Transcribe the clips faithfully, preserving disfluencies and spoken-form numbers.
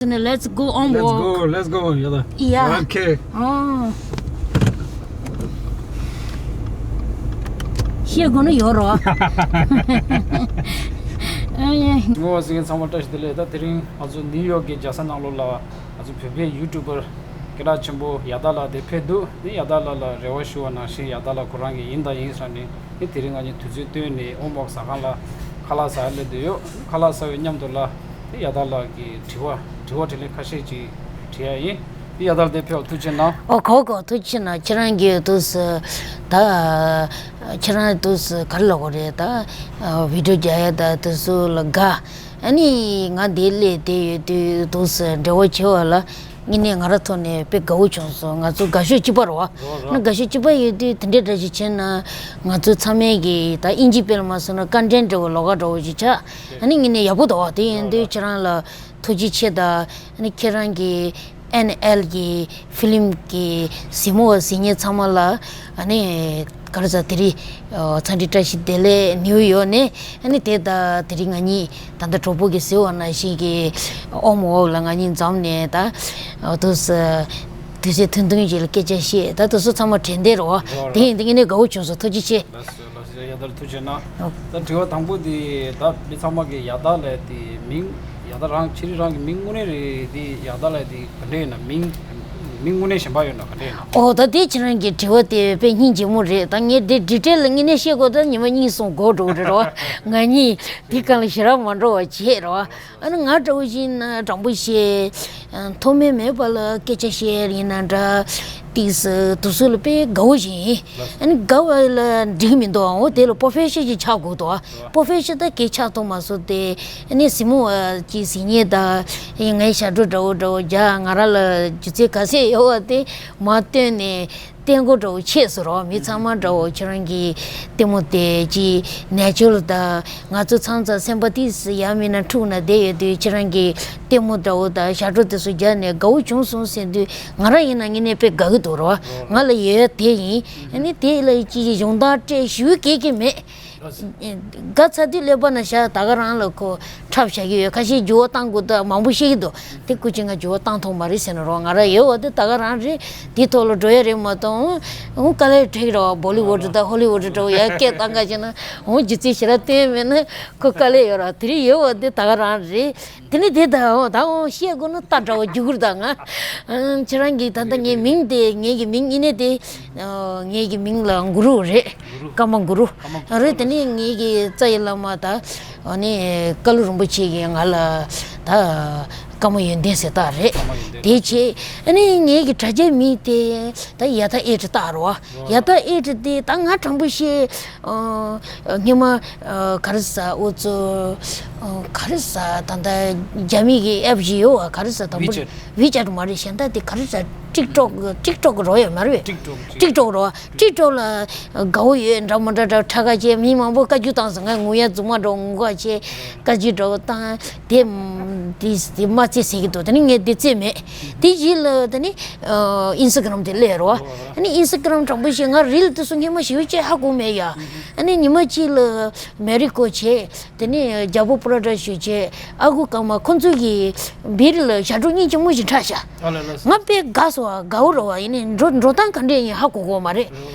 Let's go on walk. Let's go, let's go, ཡ་ད། Yeah. Okay. ཨོ། ཤེས་དགོས་ནི་ཡོད་རོ། ཨ་ཡེ། ངོ་བོ་ཟིན་ཚང་མ་བཀྲ་ཤིས་བདེ་ལེགས། ད་དེ་རིང་ང་ཚོ་ནིའུ་ཡོག་གི་རྒྱལ་ས་ནང་ལོགས་ལ་ང་ཚོ་བོད་པའི་ཡུ་ཊུབ་པར་སྐད་གྲགས་ཆེན་པོ་ཡ་ད་ལགས་དེ་ཕེབས་འདུག་དེ་ཡ་ད་ལགས་ལ་རེ་བ་ཞུ་བ་ནང་བཞིན་ཡ་ད་ལགས་ཁོ་རང་གིས་ཡིན་དང་ཡིན་ས་ནས། དེ་དེ་རིང་ང་གཉིས་དུས་ཚོད་བཏོན་ནས་ཨོ་མོག་ཟ་ཁང་ལ་ཁ་ལག་ཟ་སླེབས་བསྡད་ཡོད། ཁ་ལག་ཟ་བའི་མཉམ་དུ་ལ་དེ་ཡ་ད་ལགས་ཀྱི་དྲི་བ་དྲི་བ་དྲིས་ལན་ཁ་ཤས་ཅིག་དྲི་ཡ་ཡིན། དེ་ཡ་ད་ལགས་དེ་ཕེབས་པར་ཐུགས་རྗེ་གནང་། ཨོ་གོ་གོ་ཐུགས་རྗེ་གནང་། ཁྱེད་རང་གིས་དུས་སུ་ད་ཁྱེད་རང་དུས་སུ་ག་རེ་ལབ་དགོས་རེད། ད་བི་ཌིའོ་རྒྱག་ཡ་ད་དུས་སུ་ལ་དགའ། ཨ་ནི་ང་འདི་སླེབས་བསྡད་ཡོད་དུས་དུས་སུ་འབྲེལ་བ་བྱེད་པ་ལ། དངོས་གནས་ང་རང་ཐོག་ནས་དཔེ་དགའ་བོ་བྱུང་སོང་། ང་ཚོ་དགའ་ཤོས་གཅིག་པ་རེད་བ། རོ་རོ། ང་དགའ་ཤོས་གཅིག་པ་ཡོད་དུས་དེ་འདྲའི་འདྲ་ཞིག་བྱས་ན། ང་ཚོ་ཚང་མས་ཀྱི་ད་ཨིན་ཇི་དཔེ་ལ་མ་སོང་ན་ཀ་འདྲེན་འདྲ་བོ་ལོགས་ཀ་འདྲ་བོ་ཞིག་ཆགས། ཨ་ནི་དངོས་གནས་ཡག་པོ་འདུག་བ། དེ་ཡིན་དུས་ཁྱེད་རང་ལ་ཐུགས་རྗེ་ཆེ། ད་ཨ་ནི་ཁྱེད་རང་གི་ཨེན་ཨེལ་གྱི་ཧྥི་ལིམ་གྱི་གཟིགས་མོ་བ་གཟིགས་མཁན་ཚང་མ་ལ་ཨ་ནི། ག་རེ་ཟ། དེ་རིང་འཚམས་འདྲི་བཀྲ་ཤིས་བདེ་ལེགས། ནིའུ་ཡོག་ནས་ཨ་ནི་དེ་ད་དེ་རིང་ང་གཉིས་ད་ལྟ་གྲོགས་པོ་གིས་ཟེར་བ་ནང་བཞིན་གྱི་ཨོ་མོག་ལ་ང་གཉིས་འཛོམས་ནས་ད་དུས་སུ་དུས་ཚོད་ཐུང་ཐུང་ཞིག་ལ་སྐད་ཆ་བཤད། ད་དུས་སུ་ཚང་མ་དྲན་བསྡད་རོགས། དེ་ཡིན་དུས་ངས་ནི་དགའ་བོ་བྱུང་སོང་། ཐུགས་རྗེ་ཆེ། ལགས་སོ་ལགས་སོ། ཡ་ད་ལགས་ཐུགས་རྗེ་གནང་། ད་དྲི་བ་དང་པོ་དེ་ད་མི་ཚང་མ་གིས་ཡ་ད་ལགས་དེ་མིང་ཡ་ད་རང་ཁྱེད་རང་གི་མིང་དངོས་གནས་རེད་དེ་ཡ་ད་ལགས་དེ་ག་འདྲ་ཡིན་ན། མིང་མིང་དངོས་གནས་གཞན་པ་ཡོད་ན་ག་འདྲ་ཡིན་ན། ཨོ་ད་དེ་ཁྱེད་རང་གི་དྲི་བ་དེ་དཔེ་སྙིང་རྗེ་མོ་རེད། ད་ངས་དེ་ཌི་ཊེལ་ལ་དངོས་གནས་བཤད་དགོས་ད་ཉི་མ་གཉིས་གསུམ་འགོར་འགྲོ་གི་རེད་རོ། ང་གཉིས་དེ་གང་ལ་ཞེ་དྲག་མ་འགྲོ་བ་བྱེད་རོ། ཨ་ནི་ང་འདྲ་བོ་ཞིག་ན་དྲང་པོ་བཤད། མཐོ་དམན་མེད་པ་ལ་སྐད་ཆ་བཤད་ཡིན་ན་འདྲ། ཏིག་སི་དུས་སུ་ལ་དཔེ་དགའ་བོ་ཞིག་ཡིན། ཨ་ནི་དགའ་བ་ལ་འགྲིག་མི་འདུག་འོ་དེ་ལ་པོ་ཕེ་ཤན་ཞིག་ཆགས་དགོས་འདུག་པོ་ཕེ་ཤན་ད་གས་ཆགས་ཐུབ་མ་སོང་སྟེ། ཨ་ནི་གཟིགས་མོ་བ་གི་གཟིགས་མཁན་དང་ངའི་ཞབས་བྲོ་འདྲ་བོ་འདྲ་བོ་རྒྱག་ང་རང་ལ་སྒྱུ་རྩལ་ག་ཚད་ཡོད་པ་དེ་མར་བཏོན་ནས་བསྟན་དགོས་འདྲ་བོ་ཆགས་སོང་རོ། མི་ཚང་མ་འདྲ་བོ་ཁྱེད་རང་གི་ལྟད་མོ་དེ་ཅི་ནེ་ཅུ་རལ་དང་ང་ཚོ་ཚང་ཚང་སེམས་པ་ཏིག་སི་ཡང་མིན་ན་འཁྲུག་ན་བསྡད་ཡོད་དུས་ཁྱེད་རང་གི་ལྟད་མོ་འདྲ་བོ་དང་ཞབས་བྲོ་དེ་ཚོ་རྒྱག་ནས་དགའ་བོ་བྱུང་སོང་ཟེར་དུས་ང་རང་ཡིན་ན་དངོས་གནས་དཔེ་དགའ་གི་འདུག་རོ། ང་ལ་ཡོད་དེ་ཡིན། ཨ་ནི་དེ་ལ་ཅི་གཞུང་དང་སྤྲད་ཞུ་གེ་གི་མེད། དགའ་ཚ་དུས་ཀླད་པ་ན་བཞག་ད་ག་རང་ལ་ཁོ་འཁྲབ་བཞག་གི་ཡོད། ཁ་ཤས་འགྱུར་བ་བཏང་དགོས་ད་མང་པོ་བཤད་ཀྱི་འདུག་དེ་སྐུ་མཁྱེན་ང་འགྱུར་བ་བཏང་ཐུབ་མ་རེད་ཟེར་ན་རོ། ང་རང་ཡོད་བ་དེ་ད་ག་རང་རེད། དེ་ཐོག་ལ་འགྲོ་ཡ་རེད་མ་གཏོགས་འོང་དཀའ་ལས་འཕྲད་ཀྱི་རེད་བ། བོ་ལི་ཝུ་ཌི་དང་ཧོ་ལི་ཝུ་ཌི་འདྲ་བོ་ཡར་སྐད་བཏང་ག་བྱས་ན་འོང་སྒྱུ་རྩལ་ཞེ་དྲག་སྟོན་མེད་ན་ཁོ་དཀའ་ལས་ཡོད་ར། དེ་རིང་ཡོད་བ་དེ་ད་ག་རང་རེད། དེ་ནི་དེ་ད་འོང་ད་འོང་བཤད་དགོས་ན་ད་འདྲ་བ་རྒྱུ་གུར་ད་ང་ཁྱེད་རང་གིས་ད་ལྟ་ངའི་མིང་དེ་ངེད་ཀྱི་མིང་ཡིན་ནས་དེ་ངེད་ཀྱི་མིང་ལ་གུ་རུ་རེད། ཀརྨ་གུ་རུ་རེད། དེ་ནི་ངེད་ཀྱི་རྩ་བའི་བླ་མ་ད་ཨ་ནི་ཀ་ལུ་རིན་པོ་ཆེ་གིས་ང་ལ་ད་ཀརྨ་ཡོན་ཏན་ཟེར་རྟགས་རེད། དེ་བྱས་ཨ་ནི་ངེད་ཀྱི་དྲ་རྒྱའི་མིང་དེ་ད་ཡ་ད་ཨེ་ཊི་རྟགས་རེད་བ། ཡ་ད་ཨེ་ཊི་དེ་ད་ང་དྲང་པོ་བཤད། སྔོན་མ་ག་རེ་ཟ་འུ་ཚོ་ག་རེ་ཟ་ད་ལྟ་རྒྱ་མི་གི་ཨེབ་ཞིག་ཡོད་བ། ག་རེ་ཟ་དང་པོ་ཝི་ཅེཊ། ཝི་ཅེཊ་མ་རེད། གཞན་དག་དེ་ག་རེ་ཟ་ཊིག་ཊོག་ཊིག་ཊོག་རོ་ཡོད་མ་རེད། ཊིག་ཊོག་རོ། ཊིག་ཊོག་ལ་དགའ་བོ་ཡོད་འདྲ་མི་འདྲ་འདྲ་ཁྲ་ཁ་བྱས་མི་མང་པོ་བཀའ་བཀྱོན་བཏང་སོང་། ང་ངུ་ཡ་རྫུན་མ་འདྲ་ངུ་ཁ་བྱས་བཀའ་བཀྱོན་འདྲ་བོ་བཏང་དེ་དེ་མ་རྩེ་ཟེར་གི་འདུག་དེ་ནི་ངས་དེ་རྩེ་མེད། དེ་རྗེས་ལ་དེ་ནི་ཨིན་སི་ཊ་གྷ་རམ་དེ་སླེབས་རོ། ཨ་ནི་ཨིན་སི་ཊ་གྷ་རམ་དྲང་པོ་བཤད་ང་རིལ་དེ་ཚོ་སྔོན་མ་ཞེ་པོ་ཅིག་ཧ་གོ་མེད་ཡ། ཨ་ནི་ཉི་མ་གཅིག་ལ་མེ་རི་ཀོ་བྱས། དེ་ནས་རྒྱལ་པོ་པོ་རོ་ཌག་ཤན་བྱས། ཨ་ཁུ་ཀརྨ་ཁོང་ཚོ་གི་བིར་ལ་ཞབས་བྲོ་སྙིང་རྗེ་མོ་ཞིག་འཁྲབ་ཤག་ཨ་ལ་ལ། ང་དཔེ་དགའ་སོང་། དགའ་བོ་རེད་བ། ཡིན་ནའི་འགྲོ་འགྲོ་སྟངས་ག་འདྲས་ཡིན་ཧ་གོ་གོ་མ་རེད།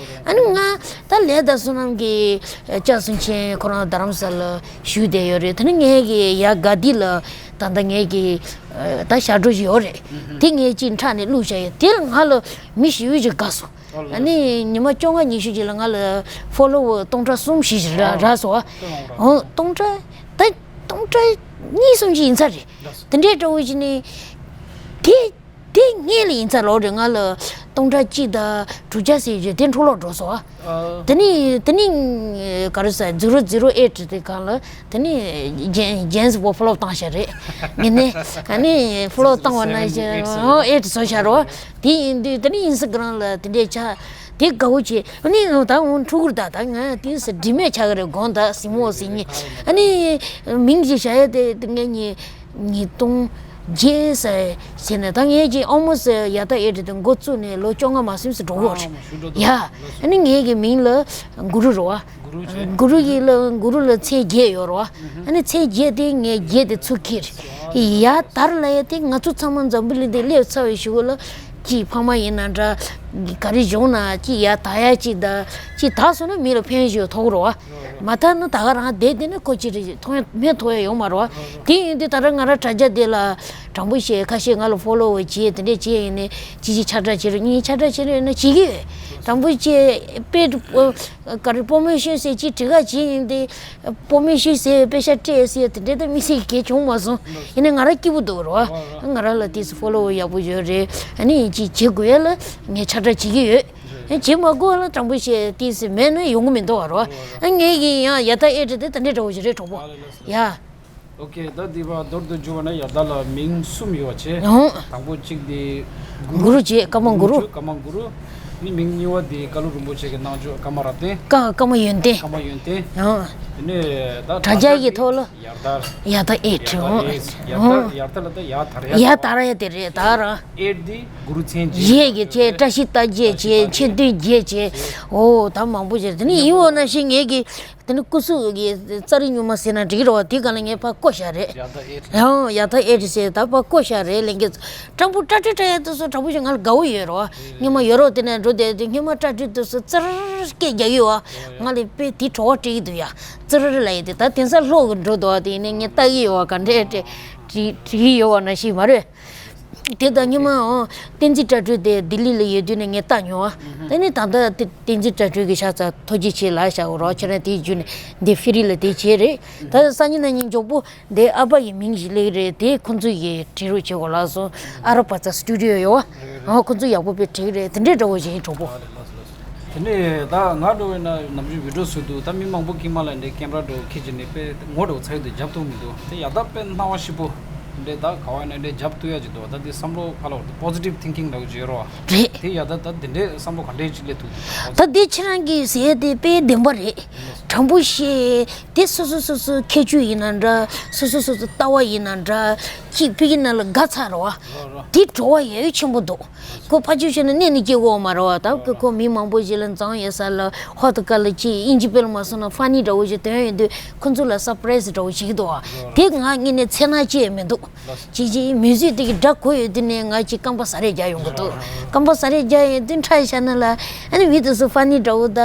ཨ་ནི་ང་ད་ལས་ད་བསོད་ནམས་ཀྱི་ལྕགས་སུན་ཆེན་ཁོ་རང་རྡ་རམ་ས་ལ་བཞུགས་བསྡད་ཡོད་རེད། དེ་ནས་ངས་ཀྱི་ཡ་དགའ་ལྡི་ལ་ད་ལྟ་ངས་ཀྱི་ད་ཞབས་བྲོ་ཞིག་ཡོད་རེད། དེ་ངས་ཅིག་འཁྲབ་ནས་བླུགས་བཞག་ཡོད། དེ་ལ་ང་ལ་མི་ཞེ་པོ་ཅིག་དགའ་སོང་། ཨ་ནི་ཉི་མ་བཅོ་ལྔ་ཉི་ཤུ་ཅིག་ལ་ང་ལ་ཕོ་ལོ་ཝར་སྟོང་ཕྲག་གསུམ་བཞི་ཞིག་རག་རག་སོང་། ཨོ་སྟོང་ཕྲག་ད་སྟོང་ཕྲག་གཉིས་གསུམ་ཅིག་ཡིན་ས་རེད། དེ་འདྲའི་འདྲ་བོ་ཅིག་ནི་དེ་དེ་སྔས་ལ་ཡིན་ས་ལོ་རེད། ང་ལ་སྟོང་ཕྲག་གཅིག་དང་དྲུག་བརྒྱ་ཟེར་རྒྱུ་དེ་འཕྲོ་བརླག་འགྲོ་སོང་། དེ་ནི་དེ་ནི་ག་རེ་ཟེར་ཛི་རོ་ཛི་རོ་ཨེ་ཊི་དེ་གང་ལ། དེ་ནས་ཇེན་ཇེན་སི་པོ་ཕོ་ལོ་བཏང་ཤག་རེད། ངས་ནས་ཨ་ནི་ཕོ་ལོ་བཏང་བ་ན་ཤག་ཨེ་ཊི་བཟོ་ཤག་རོ། དེ་ཡིན་དུས་དེ་ནས་ཨིན་སི་ཊ་གྷ་རམ་ལ་དེ་འདྲས་ཆགས་དེ་དགའ་བོ་བྱས། ཨ་ནི་ད་འོང་ཕྲུ་གུར་ད་ད་ང་དེ་སི་འབྲི་མེད་ཆགས་ཀྱི་རེད། དགོངས་དག་སྲིང་མོ་སྲིང་ཉིན་ཨ་ནི་མིང་ཞིག་བྱ་ཡ་དེ་དེ་ངས་ཉིས་ཉིས་སྟོང་ རྗེས་ཟེར་ནས་ད་ངས་ཀྱི་ཨོ་མོ་ཟེར་ཡ་ད་ཨེ་འདྲ་དེ་འགོ་བཙུགས་ནས་ལོ་བཅོ་ལྔ་མ་ཟིན་ཙམ་འགྲོ་གི་ཡོད་རེད། ཡ། ཨ་ནི་ངས་ཀྱི་མིང་ལ་གུ་རུ་རེད་བ། གུ་རུ་ལ་མཚན་བརྒྱད་ཡོད་རེད་བ། ཨ་ནི་མཚན་བརྒྱད་དེ་ངས་བརྒྱད་དེ་ཚུར་ཁྱེར། ཡ་དར་ལ་ཡ་དེ་ང་ཚོ་ཚང་མ་འཛམ་བུ་གླིང་འདི་སླེབས་ཚར་བའི་གཞུག་ལ། ཅིག་ཕ་མ་ཡིན་ན་འདྲ། ག་རེ་བྱུང་ན་ཅིག་ཡ་དར་ཡ་ཅིག་ད། ཅིག་དར་སོང་ན་མི་ལ་ཕན་ཞིག་ཐོགས་རེད་བ། མ་དར་ན་ད་ག་རང་བསྡད་དེ་ནི་ཁོ་ཅི་རེད་མཐོང་ཡ་མེད་ཐོགས་ཡ་ཡོང་མ་རེད་བ། དེ་ཡིན་དུས་ད་ར་ང་ར་དྲ་རྒྱ་དེ་ལ་དྲང་པོ་བཤད་ཁ་ཤས་ང་ལ་ཕོ་ལོ་བྱེད་དེ་འདྲས་བྱེད་ཡིན་ནས་ཅི་ཅི་ཁྱབ་བསྒྲགས་བྱེད་རོགས་གཉིས་ཁྱབ་བསྒྲགས་བྱེད་རོགས་ཡིན་ན་བྱེད་ཀྱི་ཡོད། དྲང་པོ་བཤད་དཔེ་ག་རེ་པོ་མོ་ཤོན་ཟེར་ཅིག་བྲིས་ཁ་བྱེད་ཡིན་དེ། པོ་མོ་ཤོན་ཟེར་དཔེ་ཤ་སྤྲད་ཟེར་དེ་འདྲས་ད་མི་སེར་གས་བྱུང་མ་སོང་། ཡིན་ནས་ང་ར་སྐྱིད་པོ་འདུག་རོ། ང་ར་ལ་དེ་ཕོ་ལོ་ཡག་པོ་ཡོད་རེད། ཨ་ནི་ཅི་བྱེད་དགོས་ཡ་ལ་ངས་ཁྱབ་བསྒྲགས་བྱེད་ཀྱི་ཡོད། ཨ་བྱེད་མ་དགོས་ལ་དྲང་པོ་བཤད་དེ་ཟེར་མེད་ན་ཡོང་གི་མི་འདུག་རོ། ཨ་ངས་ཀྱི་ཡང་ཡ་ད་ཨེ་འདྲ་དེ་ད་འདྲས་འདྲ་བོ་ཞིག་རེད་གྲོགས་པོ། ཡ། ཨོ་ཁེ། ད་འདི་བ་མདོར་དུ་བསྡུ་བ་ན་ཡ་ད་ལ་མིང་གསུམ་ཡོད་བྱས། ཨང་། དང་པོ་གཅིག་དེ་གུ་རུ། གུ་རུ་བྱས་ཀརྨ་གུ་རུ། ཀརྨ་གུ་རུ། ནི་མིང་གཉིས་པ་དེ་ཀ་ལུ་རིན་པོ་ཆེ་གི་རྣལ་འབྱོར་ཀརྨ་རབ་བརྟན། ཀ་ཀརྨ་ཡོན་ཏན། ཀརྨ་ཡོན་ཏན། ཨང་། དེ་ནས་ད་དྲ་རྒྱ་གི་ཐོག་ལ་ཡར་དར། ཡ་ད་ཨེ་ཡ་ད་ཁྲི་ཨེ། ཡར་དར། ཡར་དར་ལ་ད་ཡ་དར་ཡ། ཡ་དར་ཡ་དེ་རེད་ད་ར། ཨེ་འདི་གུ་རུ་མཚན་བརྒྱད་ཀྱི་བྱས། བཀྲ་ཤིས་རྟགས་བརྒྱད་བྱས། མཆོད་རྟེན་བརྒྱད་བྱས། ཨོ་ད་མང་པོ་བྱས། དེ་ནི་ཡིན་འོ་ན་ཤི་ངས་ཀྱི། དེ་ནི་སྐུ་གཟུགས་ཀྱི་རྩ་རི་ཉུང་མ་ཟེར་ན་འགྲིག་རོ། དེ་ག་ལ་ངས་ཕར་བཀོད་བཞག་རེད། ཡ་ད་ཨེ་འདྲ། ཡང་ཡ་ད་ཨེ་འདྲ་ཟེར་ད་ཕར་བཀོད་བཞག་རེད། ལན་གྱི་དྲང་པོ་སྐྲ་བྲེག་སྐྲ་ཡ་དུ་སུ་དྲང་པོ་ཞིག་ང་ལ་དགའ་བོ་ཡོད་རོ། སྔོན་མ་ཡོད་རོ། དེ་ནས་འགྲོ་བསྡད་དུས་སྔོན་མ་སྐྲ་བྲེག་དུ་སུ་ཙིར་སྐད་རྒྱག་ཡོད་བ། ང་ལ་དཔེ་དེ་བྲོ་བ་སྤྲད་ཀྱི་འདུག་ཡ། ཙིར་ལ་ཡི་དེ་ད་དེང་སང་ལྷོ་གི་འགྲོ་འདུག་བ། དེ་ནས་ངས་ལྟ་གི་ཡོད་བ། ག་འདྲས་བྲེག་བྲེག་བྲེག་གི་ཡོད་བ་ན་ཤི་མ་རེད། དེ་ད་སྔོན་མ་ཨོ་བསྟན་འཛིན་སྐྲ་བྲེག་དེ་ལྡི་ལི་ལ་ཡོད་དུས་ནས་ངས་ལྟ་མྱོང་བ། དེ་ནས་ད་ལྟ་དེ་བསྟན་འཛིན་སྐྲ་བྲེག་གི་ཤ་ཚ་ཐུགས་རྗེ་ཆེ་ལ་བཞག་རོགས། ཁྱེད་རང་དེའི་རྒྱུད་ནས་འདི་ཕི་རི་ལ་དེ་བྱས་རེད། ད་སང་ཉིན་གནངས་ཉིན་མགྱོགས་པོ་དེ་ཨ་ཕ་ཡི་མིང་ཞིག་སླེབས་རེད། དེ་ཁོང་ཚོ་ཡི་བྲིས་རོགས་བྱེད་དགོས་ལགས་སོ། ཨ་ར་པ་ཚ་སི་ཊུ་ཌི་ཡོ་ཡོད་བ། ཨ་ཁོང་ཚོ་ཡག་པོ་དཔེ་བྲིས་རེད། དེ་འདྲའི་འདྲ་བོ་ཞིག་ཡིན་གྲོགས་པོ། དེ་ནས་ད་ང་འགྲོ་བས་ན་ནམ་རྒྱུན་བི་ཌི་ཡོ་བཟོ་དུས་ད་མི་མང་པོ་ཀི་མ་ལ་འདྲེ་ཀེམ་ར་འགྲོ་ཁྱེད་ཀྱི་ནས་དཔེ་ངོ་འགྲོ་ཚ་ཡོད་དུ་རྒྱབ་ཐུབ་མི་འདུག་དེ་ཡ་ད་དཔེ་སྣང་བ་ཞིབ་པོ་འདྲེ་ད་ག་བ་ན་འདྲེ་རྒྱབ་ཐུབ་ཡ་ཅིག་འདུག་ད་དེ་བསམ་བློ་ཕ་ལ་བར་དུ་པོ་ཛི་ཊིབ་ཐིང་ཀིང་འདྲ་བོ་ཅིག་ཡོད་རོགས། རེད། དེ་ཡ་ད་ད་དེ་འདྲའི་བསམ་བློ་ག་འདྲའི་ཅིག་སླེབས་ཐུབ་འདུག་ད་དེ་ཁྱེད་རང་གིས་ཟེར་དེ་དཔེ་བདེན་པ་རེད། དྲང་པོ་བཤད་དེ་སོ་སོ་སོ་སོ་ཁྱད་ཆོས་ཡིན་ན་འདྲ། སོ་སོ་སོ་སོ་ལྟ་བ་ཡིན་ན་འདྲ། ཅིག་ཕ་གི་ནང་ལ་དགའ་ཚར་རོ། དེ་བྲོ་བ་ཡ་ཡོད་ཆེན་པོ་འདུག་ཁོ་ཕ་ཆོས་བཤད་ན་གནས་ནས་སྐྱེ་གོ་མ་རེད་བ། ད་ཁོ་མི་མང་པོ་ཞིག་ལ་མཛངས་ཡོད་ས་ལ་ཧོ་ཏུ་ཀ་ལ་ཅི་ཨིན་ཇི་དཔེ་ལ་མ་སོང་ན་ཕ་ནི་འདྲ་བོ་ཞིག་དོན་ཡོད་དུས་ཁོ་ཚོ་ལ་སར་པ་རའི་སི་འདྲ་བོ་བྱེད་ཀྱི་འདུག་བ། དེ་ང་ངེད་ནས་ཚེ་ན་ཅི་ཡང་མི་འདུག་ཅི་ཅི་མིའུ་ཟིག་དེ་གི་སྒྲ་གོ་ཡོད་དུས་ནས་ང་ཅི་རྐང་པ་ཟ་རེ་རྒྱག་ཡོང་གི་འདུག་རྐང་པ་ཟ་རེ་རྒྱག་ཡོད་དུས་ཁྲ་ཤ་ན་ལ་ཨ་ནི་མི་དེ་ཚོ་ཕ་ནི་འདྲ་བོ་ད་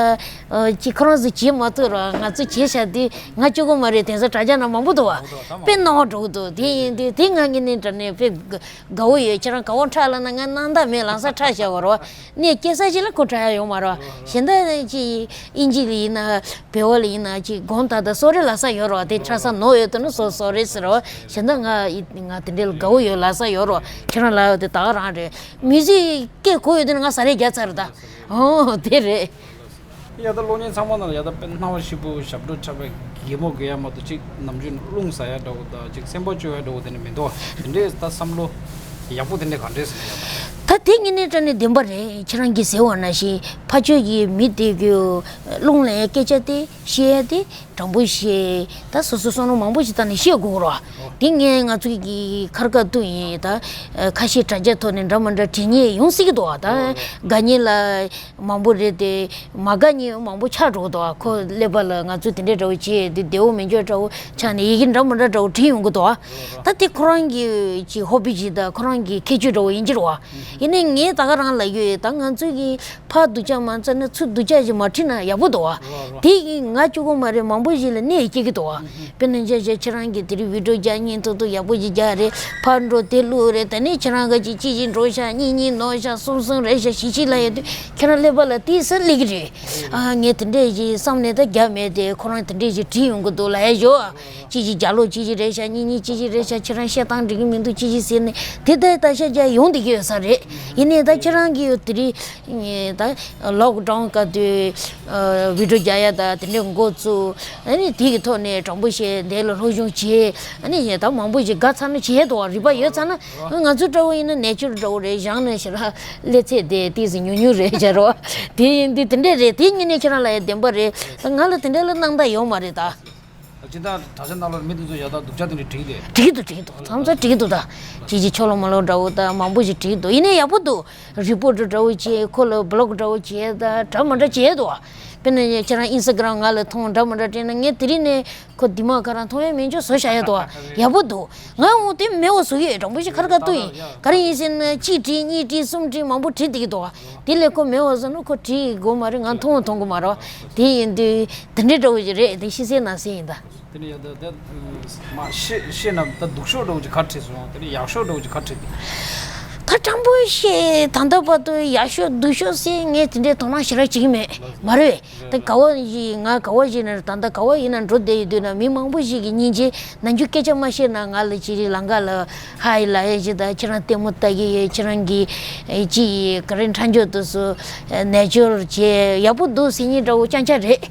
ཅི་ཁོ་རང་ཚོ་བྱེད་མ་ཐུབ་ར་ང་ཚོ་བྱེད་ཤ་དུས་ང་གཅིག་པོ་མ་རེད། དེང་སང་དྲ་རྒྱ་ན་མང་པོ་འདུག་བ། དཔེ་སྣང་བ་འགྲོ་གི་འདུག་དེ་ཡིན་དུས་དེ་ང་ངེད་ནས་དྲ་ནས་དཔེ། དགའ་བོ་ཡོད། ཁྱེད་རང་དགའ་བོ་འཁྲབ་ལབ་ན་ང་སྣང་དག་མེད། ལམ་སང་འཁྲབ་བཞག་གོ་རོ། གནས་སྐྱེ་ས་ཅིག་ལ་ཁོ་འཁྲབ་ཡ་ཡོང་མ་རོ། གཞན་དག་ཅིག་ཨིན་ཇི་ལ་ཡིན་ན་བོད་པ་ལ་ཡིན་ན་ཅིག་དགོངས་དག་དང་སོ་རེ་ལབ་ས་ཡོད་རོ། དེ་འཁྲབ་ས་ནོར་ཡོད་དུས་ན་སོ་སོ་རེ་ཟེར་རོ། གཞན་དག་ང་ཡི་ང་དེ་འདྲའི་ལ་དགའ་བོ་ཡོད་ལབ་ས་ཡོད་རོ། ཁྱེད་རང་ལབ་ཡོད་དེ་ད་ག་རང་རེད། མིའུ་ཟིག་སྐད་གོ་ཡོད་དུས་ན་ང་ཟ་རེ་རྒྱག་ཚར་རེད་ད། ཨོ་དེ་རེད། ཡ་ད་གློག་བརྙན་ཚང་མ་ནང་ལ་ཡ་ད་དཔེ་སྣང་བ་ཞིབ་པོ་ཞབས་བྲོ་འཁྲབ་པའི་གད་མོ་དགོས་ཡ་མ་གཏོགས་ཅིག་ནམ་རྒྱུན་རླུང་ཟ་ཡ་འདྲ་བོ་དང་ཅིག་སེམས་པ་སྐྱོ་ཡ་འདྲ་བོ་དེ་ནི་མི་འདུག་དེ་འདྲའི་ད་བསམ་བློ་ཡག་པོ་དེ་འདྲའི་ག་འདྲས་ཟེར་ན་ཡ་ད། ད་དེ་ངེད་ནས་དྲ་ནས་བདེན་པ་རེད། ཁྱེད་རང་གིས་ཟེར་བ་ནང་བཞིན་ཕ་ཆོས་ཀྱི་མི་དེ་གི་རླུང་ལ་ཡ་སྐད་ཆ་དེ་བཤད་ཡ་དེ་དྲང་པོ་བཤད། ད་སོ་སོ་བསམ་བློ་མང་པོ་ཞིག་བཏང་ནས་བཤད་དགོས་རོགས། དེ་ངས་ང་ཚོའི་གི་ཁར་ཁ་ཐུག་ཡིན་ད། ཁ་ཤས་དྲ་རྒྱ་ཐོག་ནས་འདྲ་མ་འདྲ་དྲི་ཉེས་ཡོང་སྲིད་ཀྱི་འདུག་ད་དགའ་ཉེ་ལ། མང་པོ་རེད་དེ། མ་དགའ་ཉེ་མང་པོ་ཆགས་འགྲོ་གི་འདུག་ཁོ་ཀླད་པ་ལ་ང་ཚོ་དེ་འདྲ་འདྲ་བོ་བྱས་དེ་བདེ་བོ་མི་འཇོག་འདྲ་བོ་ཆགས་ནས་ཡི་གེ་འདྲ་མི་འདྲ་འདྲ་བོ་བྲིས་ཡོང་གི་འདུག་ད་དེ་ཁོ་རང་གི་ཅིག་ཧོ་བི་ཅིག་དང་ཁོ་རང་གི་ཁྱད་ཆོས་འདྲ་བོ་ཡིན་གྱི་རེད་བ། ཡིན་ནའི་ངས་ད་ག་རང་ལབ་ཡོད། ད་ང་ཚོ་གི་ཕར་སྡུག་ཅག་མ་བཙལ་ན་ཚུར་སྡུག་ཅག་ཅིག་མ་བྲིས་ན་ཡག་པོ་འདུག་བ། དེ་ང་གཅིག་པོ་མ་རེད། མང་པོ་ཞིག་ལ་གནོད་སྐྱེལ་གྱི་འདུག་བ། དཔེར་ན་ཆ་བཞག་ཁྱེད་རང་གིས་དེ་རིང་བི་ཌིའོ་རྒྱག་སྙིང་ཐག་ཐག་ཡག་པོ་ཞིག་རྒྱག་རེད། ཕར་འགྲོ་དེ་བླུག་རེད། ད་ནི་ཁྱེད་རང་ག་ཅིག་གཅིག་ཅིག་འགྲོ་ཤག་གཉིས་གཉིས་ནོར་ཤག་གསུམ་གསུམ་རེད་ཤག་བཞི་བཞི་ལ་ཡོད་དུས་ཁྱེད་རང་ཀླད་པ་ལ་ཏོག་ཙམ་སླེབས་ཀྱི་རེད། ཨ་ངས་དེ་འདྲས་ཞིག་བསམ་ནས་ད་རྒྱག་མེད་དེ་ཁོ་རང་དེ་འདྲས་ཞིག་བྲིས་ཡོང་གི་འདུག་ལབ་ཡ་ཞོག་གཅིག་ཅིག་རྒྱག་ལོ་གཅིག་ཅིག་རེད་ཤག་གཉིས་གཉིས་གཅིག་ཅིག་རེད་ཤག་ཁྱེད་རང་བཤད་སྟངས་འགྲིག་གི་མི་འདུག་གཅིག་ཅིག་ཟེར་ནས་དེ་ལྟར་ད་ཤ་རྒྱག་ཡོང་བསྡད་ཀྱི་ཡོད་ས་རེད། ཡིན་ནའི་ད་ཁྱེད་རང་གིས་དེ་རིང་ད་ལོག་ཌའུན་སྐབས་དུས་བི་ཌིའོ་རྒྱག་ཡ་ད་དེ་འདྲས་འགོ་བཙུགས། ཨ་ནི་དེ་གི་ཐོག་ནས་དྲང་པོ་བཤད་འདི་ལ་སློབ་སྦྱོང་བྱེད། ཨ་ནི་ཡ་ད་མང་པོ་ཞིག་དགའ་ཚར་ན་བྱེད་དོ་རིག་པ་ཡོད་ཚར་ན་ང་ཚོ་འདྲ་བོ་ཡིན་ན་ནེ་ཅར་འདྲ་བོ་རེད། བཞག་ན་ཞེ་དྲག་ལས་ཚད་དེ་ཏོག་ཙམ་ཉུང་ཉུང་རེད་བྱ་རོགས། དེ་ཡིན་དུས་དེ་འདྲས་རེད། དེ་ཉིད་ནས་ཁྱེད་རང་ལ་ཡ་བདེན་པ་རེད། ང་ལ་དེ་འདྲས་ལ་སྣང་དག་ཡོད་མ་རེད་ད། སྤྱིར་བཏང་དྲ་རྒྱ་ནང་ལ་མི་དེ་ཚོ་ཡག་ཐག་སྡུག་ཅག་དེ་འདྲ་བྲིས་ཏེ། བྲིས་འདུག་བྲིས་འདུག་མཚམས་མཚམས་བྲིས་འདུག་ད་ཅིག་ཅིག་ཕྱོགས་ལ་མ་ལོག་འདྲ་བོ་ད་མང་པོ་ཞིག་བྲིས་འདུག་ཡིན་ནའི་ཡག་པོ་འདུག་རི་པོ་ཊི་འདྲ་བོ་བྱས། ཁོ་ལ་བི་ལོག་འདྲ་བོ་བྱས། ད་འདྲ་མི་འདྲ་བྱས་འདུག་དཔེར་ན་ཁྱེད་རང་ཨིན་སི་ཊ་གྷི་རམ་ང་ལ་མཐོང་། འདྲ་མི་འདྲ་སྤྲད་ན་ངས་དེ་རིང་ནས་ཁོ་འདི་མ་ཁ་རང་མཐོང་ཡ་མེད་ཅོག་བཟོ་བཞག་ཡ་འདུག་ཡག་པོ་འདུག་ང་འོ་དེ་མེད་བ་བཟོ་གི་ཡོད། དྲང་པོ་ཞིག་ཁ་ར་ཁ་ཐུག་ཡིན། ག་རེ་ཡིན་ཟེར་ན་གཅིག་བྲིས་གཉིས་བྲིས་གསུམ་བྲིས་མང་པོ་བྲིས་བསྡད་ཀྱི་འདུག་དེ་ལས་ཁོ་མེད་བ་བཟོ་ན་ཁོ་བྲིས་དགོས་མ་རེད། ང་མཐོང་བ་མཐོང་གི་མ་རེད། དེ་ཡིན་དུས་དེ་འདྲའི་འདྲ་བོ་ཞིག་རེད། དེ་ཤི་སའི་ན་སའི་ཡིན་ད། དེ་ནས་ཡ་ད་ད་མ་ཤེས་ཤེས་ན་ད་སྡུག་ཤོས་འདྲ་བོ་ཅིག་ག་བྲིས་སོང་། དེ་ནས་ཡག་ཤོས་འདྲ་བོ་ཅིག་ག་བྲིས་ཏེ། ད་དྲང་པོ་བཤད་ད་ལྟ་བར་དུ་ཡག་ཤོས་སྡུག་ཤོས་ཟེར་ངས་དེ་འདྲའི་དོ་སྣང་ཞེ་དྲག་བྱེད་ཀྱི་མེད། མ་རེད། ད་ག་བ་ཞིག་ང་ག་བ་ཞིག་ན་ད་ལྟ་ག་བ་ཡིན་ན་འགྲོ་བསྡད་ཡོད་དུས་ན་མི་མང་པོ་ཞིག་གིས་སྙིང་རྗེ། ནམ་རྒྱུན་སྐད་ཆ་མ་བཤད་ན་ང་ལ་ཅི་རིགས་ལང་ཀ་ལ་ཧའི་ལབ་ཡ་ཅིག་ད་ཁྱེད་རང་ལྟད་མོ་ལྟ་གི་ཡོད། ཁྱེད་རང་གིས་ཅི་ག་རེ་འཕྲང་འཇོག་དུ་སུ་ནེ་ཅོར་བྱས་ཡག་པོ་འདུག་ཟེར་མཁན་འདྲ་བོ་རྐྱང་རྐྱང་རེད།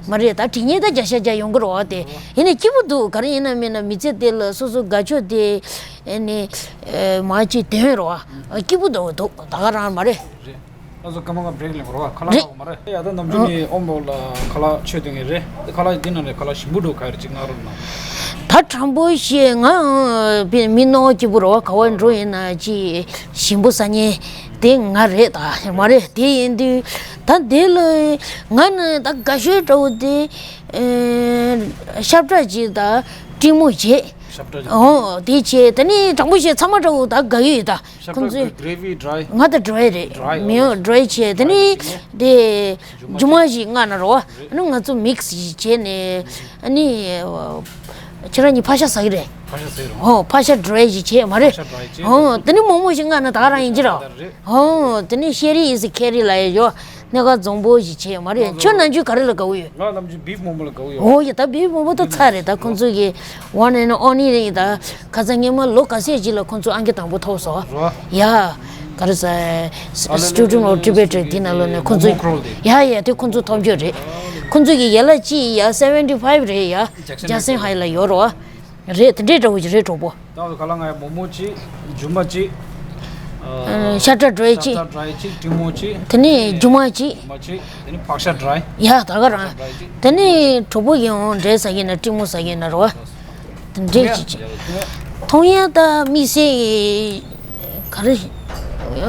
མ་རེད། ད་དྲི་ངན་ད་བརྒྱ་ཆ་བརྒྱ་ཡོང་གི་རེད་བ། དེ་ཡིན་ནའི་སྐྱིད་པོ་འདུག་ག་རེ་ཡིན་ན་མིན་ན་མི་ཚེ་འདི་ལ་སོ་སོ་དགའ་ཕྱོགས་དེ་ཨེ་ནི་ཨེ་མ་ཅིག་དོན་རེད་བ། སྐྱིད་པོ་འདུག་འདུག་ད་ག་རང་མ་རེད། རེད། ད་སོ་སྐར་མ་ལྔ་བྷི་རེག་ལེན་དགོས་རེད་བ། ཁ་ལག་རེད། ཁ་ལག་མ་རེད། ཡ་ད་ནམ་རྒྱུན་ནི་ཨོམ་བོ་ལ་ཁ་ལག་མཆོད་དོན་གི་རེད། ཁ་ལག་འདི་ནང་ནས་ཁ་ལག་ཞིམ་པོ་འདུག་ག་རེ་ཅིག་ང་རོ་ན། ད་དྲང་པོ་བཤད་ང་ཨ་མི་སྣང་བ་སྐྱིད་པོ་རེད་བ། ག་བ་འགྲོ་ཡིན་ན་ཅིག་ཞིམ་པོ་ཟ་མཁན་དེ་ང་རེད། ད་མ་རེད། དེ་ཡིན་དུས་ད་འདི་ལ་ང་ནི་ད་དགའ་ཤོས་འདྲ་བོ་དེ་ཨེ་ཤབ་ཏྲ་ཅིག་ད་ཀྲིན་མོ་བྱས། ཤབ་ཏྲ་ཅིག་ཨོ་དེ་བྱས། དེ་ནི་དྲང་པོ་བཤད་ཚང་མ་འདྲ་བོ་ད་དགའ་ཡོད་ད། ཤབ་ཁོང་ཏྲ་ཚོས་གི་གྷི་རེ་ཝི་ཌི་རའི། ང་ད་ཌི་རའི་རེད། ཌི་རའི་མི་ཡོང་ཌི་རའི་བྱས། དེ་ནི་དེ་རྒྱུ་མ་ཞིག་མངགས་ན་རོ། ཨ་ནི་ང་ཚོ་མིག་སི་ཞིག་བྱས་ནས་ཨ་ནི་ཁྱེད་རང་གཉིས་ཕག་ཤ་ཟ་གི་རེད། ཕག་ཤ་ཟ་གི་རེད། ཨོ་ཕག་ཤ་ཌི་རའི་ཞིག་བྱས་མ་རེད། ཕག་ཤ་ཌི་རའི་བྱས། ཨོ་དེ་ནི་མོག་མོག་ཞིག་མངགས་ན་ད་ག་རང་ཡིན་གྱི་ར། རེད། ཨོ་དེ་ནི་ཤེ་རི་ཨི་སི་ཁེ་རི་ལ་ཡོད། སྣ་ཁ་འཛོམས་པོ་ཞིག་བྱས་མ་རེད། ཁྱོད་ནམ་རྒྱུན་ག་རེ་ལ་དགའ་བོ་ཡོད། ང་ནམ་རྒྱུན་བིབ་མོག་མོག་ལ་དགའ་བོ་ཡོད། ཨོ་ཡ་ད་བིབ་མོག་མོག་ད་ཚར་རེད། ད་ཁོང་ཚོ་གི་ཝན་ཨེན་ཨོ་ནི་རེད། ད་ཁ་སང་སྔོན་མ་ལོ་ག་ཚད་ཅིག་ལ་ཁོང་ཚོ་ཨང་ཀི་དང་པོ་ཐོབ་སོང་། རོ། ཡ་ག་རེ་ཟ་Student of Tibet་རེད། དེ་ནང་ལོགས་ནས་ཁོང་ཚོ་མོག་མོག་རོལ་དེ། ཡ་ཡ་དེ་ཁོང་ཚོ་ཐོབ་རྒྱུ་རེད། ཁོང་ཚོ་གི་ཡན་ལག་གཅིག་ཡ་སེ་ཝེན་ཊི་ཕའིབ་རེད། ཡ་ཇེག་སན་ཇེག་སན་ཧའི་ལ་ཡོད་རོ། རེད། དེ་འདྲའི་འདྲ་བོ་ཞིག་རེད་གྲོགས་པོ། ད་ག་ལ་ང་ཡ་མོག་མོག་གཅིག་རྒྱུ་མ་གཅིག་ཨ་ཤ་ཁྲག་ཌི་རའི་གཅིག་ཤ་ཁྲག་ཌི་རའི་གཅིག་ཀྲིན་མོག་གཅིག་དེ་ནས་རྒྱུ་མ་གཅིག་རྒྱུ་མ་གཅིག་དེ་ནས་ཕག་ཤ་ཌི་རའི། ཡ་ད་ག་རང་། ཕག་ཤ་ཌི་རའི་གཅིག་དེ་ནས་གྲོགས་པོ་ཡང་འབྲས་ཟ་གི་ན་ཀྲིན་མོག་ཟ་གི་ན་རོ། དེ་འདྲས་གཅིག་གཅིག་མཐོང་ཡ་ད་དམིགས་བསལ་ག་རེ། ཡ་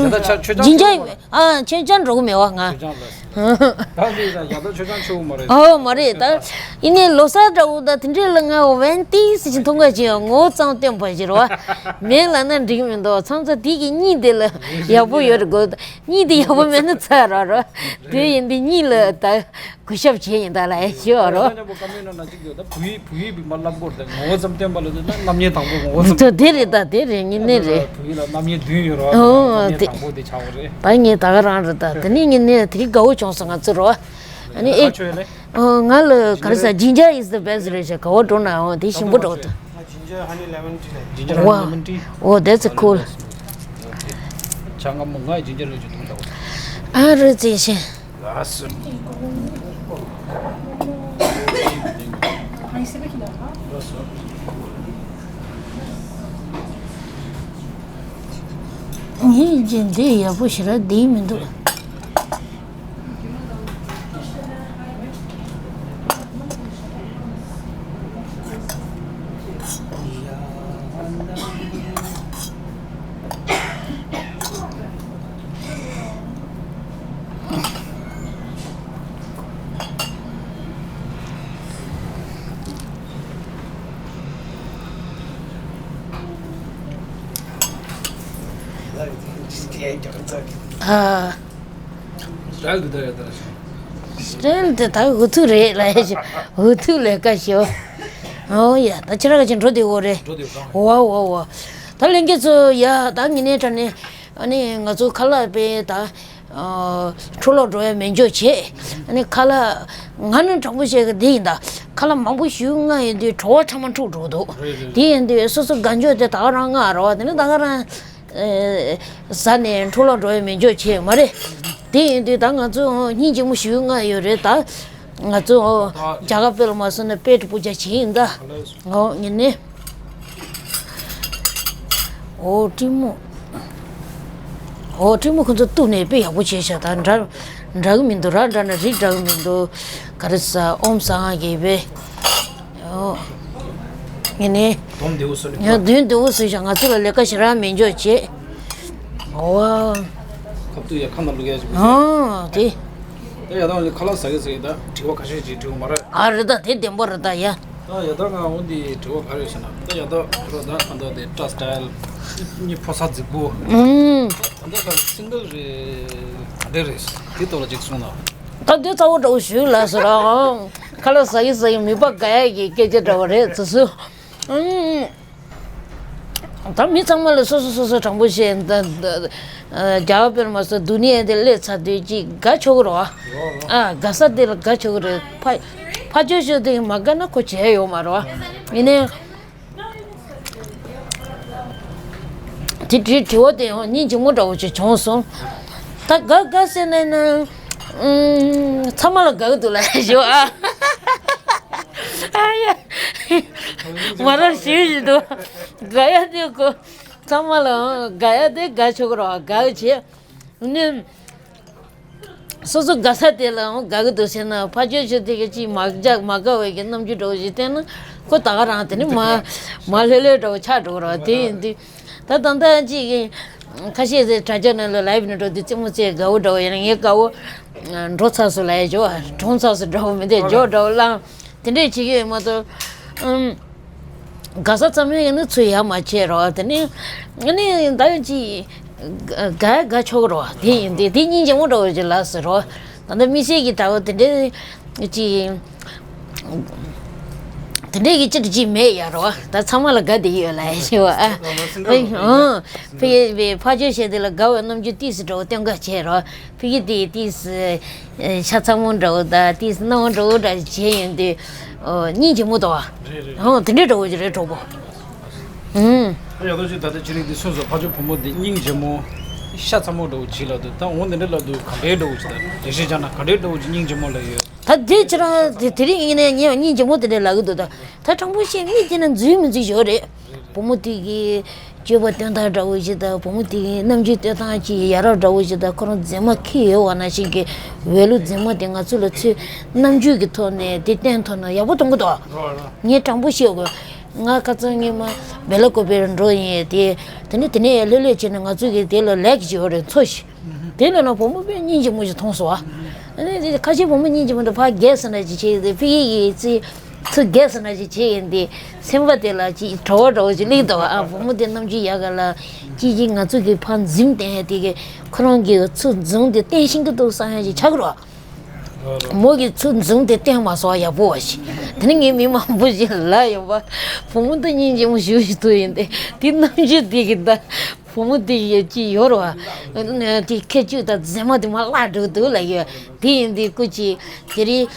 ད་ཆ་ཆོས་ཅང་ཇིན་ཇར་ཆོས་ཨ་ཆོས་ཅང་འགྲོ་གི་མེད་བ་ང་། ཆོས་ཅང་ལ། ད་འདི་ཡ་ད་ཆོས་ཅང་ཆོས་མ་རེད། ཨོ་མ་རེད་ད། ཡིན་ནའི་ལོ་གསར་འདྲ་བོ་ད་དེ་འདྲས་ལ་ང་ཝེན་ཏི་སི་ཅིག་མཐོང་ག་ཅིག་ཡང་ངོ་བོ་ཙམ་སྟོན་པ་ཞིག་རེད་བ། མིང་ལབ་ན་འགྲིག་མི་འདུག་མཚམས་མཚམས་དེ་གི་གཉིད་དེ་ལ་ཡག་པོ་ཡོད་རེད་དགོས། གཉིད་དེ་ཡག་པོ་མེད་ན་ཚར་ར་ར། དེ་ཡིན་དུས་གཉིད་ལ་ད་གུས་ཞབས་བྱས་ཡིན་ད་ལ་ཡ་ཞུ་བ་རོ། ད་ཉམ་པོ་ཀ་མེན་ནང་ན་གཅིག་ཡོད། ད་བོད་ཡིག་བོད་ཡིག་མ་བསླབ་སྐོར་དེ་ངོ་བོ་ཙམ་སྟོན་པ་ལ་དེ་ན་རྣམ་དབྱེ་དང་པོ་ངོ་བོ་ཙམ། དེ་རེད་ད་དེ་རེད་དངོས་གནས་རེད། བོད་ཡིག་ལ་རྣམ་དབྱེ་བདུན་ཡོད་རོ། ཨོ་རྣམ་དབྱེ་དེ་དང་པོ་དེ་ཆགས་པ་རེད། ད་ངས་ད་ག་རང་རེད་ད་དེ་ནི་དངོས་གནས་དེ་གི་དགའ་བོ་བྱུང་སོང་ང་ཚོ་རོ། ཨ་ནི་ཨེ་ཨ་ཆོས་ལེ། ཨོ་ང་ལ་ག་རེ་ཟ་ginger is the best རེད་ཤག་ག་བ་འགྲོ་ན་ཨོ་དེ་ཞིམ་པོ་འགྲོ་འདུག Ginger honey lemon tea ལ། Ginger ཝ། lemon tea Oh, that's cool. ཇ་ང་མོ་ང་ཇིན་ཇར་ལ་ཅིག་འཐུང་དང་། ཨ་རོ་ཙི་ཤེ། ལགས་སོ། ངའི་རྗེས་འདི་ཡག་པོ་ཞེ་དྲག་བསྡད་མི་འདུག་ཨ། སི་ཊལ་འདི་ལྟར་ཡ་ལྟར་ཞིག་སི་ཊལ་འདི་ད་འུ་ཐུག་རེད་ལ་ཡ་ཞིག་འུ་ཐུག་ལས་ཀ་ཞོ། ཨོ་ཡ་ད་ཁྱེད་རང་ག་ཅིག་འགྲོ་དེ་འོ་རེད། འགྲོ་དེ་གང་། ཝ་ཝ་ཝ། ད་ལྷན་རྒྱས་ཚོ་ཡ་ད་ངེད་ནས་དྲ་ནས་ཨ་ནི་ང་ཚོ་ཁ་ལག་པས་ད་འཕྲོ་བརླག་འགྲོ་ཡ་མེད་འཇོག་བྱེད། ཨ་ནི་ཁ་ལག་ང་ནི་དྲང་པོ་བཤད་གི་འདི་ཡིན་ད། ཁ་ལག་མང་པོ་ཞིག་མངགས་ཡོང་དུས་བྲོ་བ་ཚང་མ་འཁྲུག་འགྲོ་འདུག་རེད་རེད། དེ་ཡིན་དུས་སོ་སོ་དགའ་འཇོག་དེ་ད་ག་རང་མངགས་རོགས། དེ་ནི་ད་ག་རང་ཟ་ནས་འཕྲོ་བརླག་འགྲོ་ཡ་མེད་འཇོག་བྱེད་མ་རེད། དེ་ཡིན་དུས་ད་ང་ཚོ་སྙིང་རྗེ་མོ་ཞིག་མངགས་ཡོད་རེད་ད། ང་ཚོ་རྒྱ་གར་དཔེ་ལ་མ་སོང་ན་པེ་ཊི་པུ་ཇ་བྱེད་ཡིན་ད། ཨོ་ངེད་ནས། ཨོ་ཀྲིན་མོ། ཨོ་ཀྲིན་མོ་ཁོ་ཚོ་གཏུབ་ནས་དཔེ་ཡག་པོ་བྱས་ཤག་ད་འདྲ་འདྲ་གི་མི་འདུག་ར་འདྲ་ན་རིགས་འདྲ་གི་མི་འདུག་ག་རེ་ཟ་ཨོམ་ཟ་ང་གི་བས། ངས་ནི། དོམ་འདི་འུ་སུ་ལི་ཡང་དོན་འདི་འུ་སུ་ཞིག་ང་ཚོ་ལ་ལས་ཀ་ཞེ་དྲག་མི་འཇོག་བྱེད། ཨོ། ཁབ་ཏུ་ཡ་ཁ་ན་བླུག་ཡ་ཞིག་དགོས། ཨོ་དེ། ད་ཡ་ད་ལི་ཁ་ལག་ཟ་གི་ཟ་གི་ད་དྲི་བ་ཁ་ཤས་ཅིག་དྲི་བ་མ་རེད། ཨ་རེད་ད་དེ་བདེན་པ་རེད་ད་ཡ། ད་ཡ་ད་ང་འོ་འདི་དྲི་བ་ག་རེ་ཟེར་ན་ད་ཡ་ད་ཁོ་ར་ད་ཁ་ད་དེ་སྐྲ་སི་ཊལ་ནི་ཕོ་གསར་རྫིག་པོ། ཨུམ། ད་ད་སིང་གལ་རེད་ག་འདྲ་རེད་དེ་ཐོག་ལ་ཅིག་གསུངས་ན། ད་དེ་ཚ་བོ་འདྲ་བོ་ཞུས་ལ་ཟེར་ར། ཁ་ལག་ཟ་གི་ཟ་གི་མི་པ་དགའ་ཡ་གི་སྐད་ཆ་འདྲ་བོ་རེད་ཚུ་སུ། ཨུམ། ད་མི་ཚང་མ་ལ་སོ་སོ་སོ་སོ་དྲང་པོ་བཤད་ད་ད་རྒྱ་བོད་མ་སོ་སྡུག་ནི་ཡ་དེ་སླེབས་ཚར་དུས་ཅིག་དགའ་ཆོག་གི་རེད་བ། ཨ་དགའ་ས་དེ་ལ་དགའ་ཆོག་གི་རེད། ཕ་ཕ་ཆོས་ཤོད་དེ་མ་དགའ་ན་ཁོ་བྱས་ཡོད་མ་རེད་བ། ཡིན་ནའི་དེ་དྲི་དྲི་བ་དེ་ཡང་སྙིང་རྗེ་མོ་འདྲ་བོ་ཅིག་བྱུང་སོང་། ད་དགའ་དགའ་ཟེར་ནས་ན་ཚང་མ་ལ་དགའ་གི་འདུག་ལ་ཞོ་ཨ། ཨ་ཡ། མ་རབས་ཞིག་ཞིག་འདུག་དགའ་ཡ་དེ་ཁོ་ཚང་མ་ལ་དགའ་ཡ་དེ་དགའ་ཆོག་གི་རེད་བ། དགའ་གི་བྱེད་ནི། སོ་སོ་དགའ་ས་དེ་ལ་དགའ་གི་འདུག་ཟེར་ན་ཕ་ཆོས་ཆོས་དེ་ག་ཅིག་མ་དགའ་མ་དགའ་བའི་གི་རྣམ་འགྱུར་འདྲ་བོ་ཞིག་བསྟན་ན་ཁོ་ད་ག་རང་དེ་ནི་མ་མ་ལྷོད་ལྷོད་འདྲ་བོ་ཆགས་འགྲོ་གི་རེད་བ། དེ་ཡིན་དུས་ད་ད་ལྟ་ཅིག་ཁ་ཤས་ཟེར་དྲ་རྒྱ་ནང་ལ་ལའེབ་ནང་འགྲོ་དུས་རྩེད་མོ་རྩེ་དགའ་བོ་འདྲ་བོ་ཡིན་ན་ངའི་དགའ་བོ་འགྲོ་ཚར་སོང་ལབ་ཡ་ཇོ་གྲོངས་ཚར་སོང་འདྲ་བོ་མི་འདུག་ཇོ་འདྲ་བོ་བླངས། དེ་འདྲས་བྱེད་ཀྱི་ཡོད་མ་གཏོགས། ཨམ། དགའ་ས་ཙམ་ཡང་ཡིན་ན་ཚུར་ཡ་མ་བྱས་རོགས། དེ་ནས་ཨ་ནི་ད་ཡང་ཅི་དགའ་དགའ་ཆོག་རོགས། དེ་ཡིན་དེ་དེ་སྙིང་རྗེ་མོ་འདྲ་བོ་ཅིག་ལ་ཟེར་རོགས། ད་ལྟ་དམིགས་བསལ་གྱི་ད་བོ་དེ་འདྲས་ཅི་དེ་འདྲས་ཀྱི་ཅི་ཅི་མེད་ཡ་རོགས། ད་ཚང་མ་ལ་དགའ་བསྡད་ཡོད་ལ་ཡ་ཞེས་བ་ཨ། ཨ་ཕ་ཆོས་བཤད་དེ་ལ་དགའ་བའི་རྣམ་འགྱུར་ཏིས་འདྲ་བོ་སྟོན་ག་བྱས་རོགས། ཕ་གི་དེ་ཏིས། ཤ་ཚ་མོ་འདྲ་བོ་དང་དེ་སྣང་བ་འདྲ་བོ་འདྲ་བྱས་ཡོང་དུས། ཨོ་སྙིང་རྗེ་མོ་དང་། རེད་རེད། ཨོ་དེ་འདྲའི་འདྲ་བོ་ཅིག་རེད་གྲོགས་པོ། ཨུམ། ད་ཡག་ཐོག་ཅིག་ད་ལྟ་ཅི་རིགས་འདི་སོང་སོང་ཕ་ཆོས་བུ་མོ་འདི་སྙིང་རྗེ་མོ། ཤ་ཚ་མོ་འདྲ་བོ་ཅིག་ལབ་འདུག་ད་འོ་འདི་འདྲ་ལབ་འདུག་ག་འདྲའི་འདྲ་བོ་ཅིག་ད་འགྲེལ་བཤད་རྒྱག་ན་ག་འདྲའི་འདྲ་བོ་ཅིག་སྙིང་རྗེ་མོ་ལབ་ཡོད། ད་དེ་ཁྱེད་རང་དེ་དེ་རིང་ཡིན་ནའི་ངས་སྙིང་རྗེ་མོ་དེ་འདྲ་ལབ་གི་འདུག་ད་ད་དྲང་པོ་བཤད་མི་དེ་ན་འཛུལ་མི་འཛུལ་ཞོར་རེད། བུ་མོ་དེ་གི་སྤྱོད་པ་སྟོན་སྟངས་འདྲ་བོ་ཞིག་དང་བུ་མོ་དེ་གི་རྣམ་འགྱུར་སྟོན་སྟངས་ཀྱི་ཡ་རབས་འདྲ་བོ་ཞིག་དང་ཁོ་རང་མཛེས་མ་འཁྱེར་ཡོད་བ་ནང་བཞིན་གྱི་འོས་བླུགས་མཛེས་མ་དེ་ང་ཚོ་ལ་ཚུར་རྣམ་འགྱུར་གྱི་ཐོག་ནས་དེ་བསྟན་ཐུབ་ན་ཡག་པོ་གཏོང་གི་འདུག་ངས་དྲང་པོ་བཤད་དགོས། ང་ཁ་སང་ཉི་མ་སྦེ་ལ་ཀོ་པེར་འགྲོ་ཡིན་དེ་དེ་ནས་དེ་ནས་ལྷོད་ལྷོད་བྱས་ནས་ང་ཚོ་གི་དེ་ལ་ལེགས་ཀྱི་ཡོད་རེད་འཚོ་ཞིག་དེ་ལ་ན་བུ་མོ་དཔེ་སྙིང་རྗེ་མོ་ཞིག་མཐོང་སོང་ཨ། ཨ་ནི་དེ་ཁ་ཤས་བུ་མོ་སྙིང་རྗེ་མོ་དེ་ཕར་རྒྱས་སུ་འདྲ་ཞིག་བྱས་ཏེ་ཕི་ཡི་ཡི་ཚི་ཚུར་རྒྱས་སུ་འདྲ་ཞིག་བྱས་ཡིན་ཏེ་སེམས་པ་དེ་ལ་ཅིག་བྲོ་བ་འདྲ་བོ་ཞིག་སླེབས་འདུག་ཨ། བུ་མོ་དེ་རྣམ་འགྱུར་ཡག་ག་ལ་ཅིག་ཅིག་ང་ཚོ་གི་ཕར་འཛིང་བསྟན་ཡ་དེ་གི་ཁོ་རང་གི་ཚུར་འཛིང་དེ་བསྟན་ཤེས་ཀྱི་འདུག་བསམ་ཡ་ཞིག་ཆགས་ཀྱི་རེད། མོ་གི་ཚུར་འཛིང་དེ་བསྟན་མ་སོང་ཡག་པོ་བ་ཞིག་དེ་ནི་ངས་མི་མང་པོ་ཞིག་ལ་ཡོང་བ་བུ་མོ་དེ་སྙིང་རྗེ་མོ་ཞེ་པོ་ཞིག་འདུག་ཡིན་ཏེ་དེ་རྣམ་འགྱུར་དེ་གི་ད། བུ་མོ་དེ་ཡི་ཅི་ཡོད་རེད་བ། དེ་ཁ་གཅིག་དང་མཛེས་མ་དེ་མར་བརླག་འགྲོ་འདུག་ལབ་ཡོད། དེ་ཡིན་དུས་སྐུ་མཁྱེན་དེ་རིང་